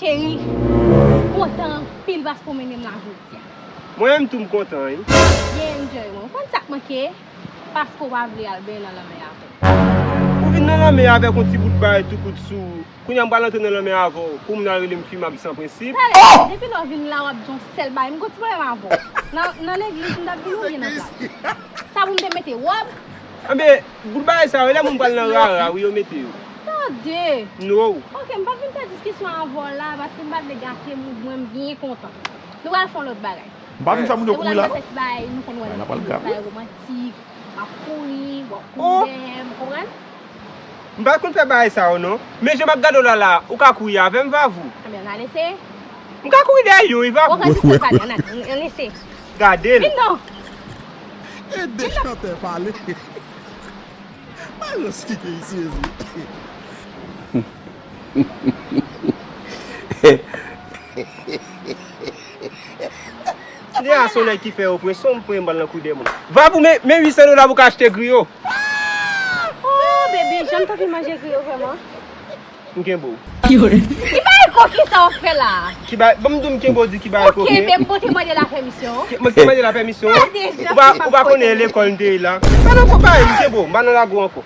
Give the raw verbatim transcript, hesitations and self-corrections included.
Cheri, m kontan anpil paske w mennen m la jodi a. Mwen menm tou m kontan, wi. Byen enjoy mwen. Ou konn sa k manke? Paske w pa vle al benyen nan lanmè avè m. Ou vin nan lanmè avèk yon ti bout bagay tou kout sou ou. Kounye a m pral antre nan lanmè avè w. Pou moun al rele m fi m ap san prensip. Talè, depi lè w vin la, w ap di yon sèl bagay. M gon ti pwoblèm avè w. Nan, nan legliz, m t ap vin oubyen nan plaj? Sa pou m te mete wòb? Anben, bout bagay sa yo, lè moun pral nan rara, wi, yo mete yo. Tande! No. Ok, m pa t vin fè diskisyon avè w la, paske m pa t vle gate mood mwen, m byen kontan. Nou pral fè yon lòt bagay. M pa vin fè moun yo kouri la, non. Bagay, nou konn wè nan fim, bagay romantik, w ap kouri, w ap kouri dèyè m, konprann? M pa konn fè bagay sa yo, non. Men jan m ap gade w la, la, ou ka kouri avè m, Vavou? Anben, ann al eseye. M ka kouri dèyè yo, wi, Vavou. Bon, gade, se pale, ann al, ann eseye. Gade l. Vin non. Ede chantè pale. Mayo s kite isi, Jezi. Deja se yon nèg ki fè yo pran, se yon pran bal nan kou dèyè moun. Vavou, men, men uit san dola pou ka achte griyo. Oh, baby, jan m t anvi manje griyo vrèman. M kenbe w. Ki bagay koken sa w ap fè la? Ki bagay, ban m di w m kenbe w di ki bagay koken. Ok, men m pote mande la pèmisyon. Ki, mwen ki mande la pèmisyon? Ou pa, ou pa konnen lekòl m te ye la. Pa nan fo bagay, m kenbe w, m pa nan lago ankò.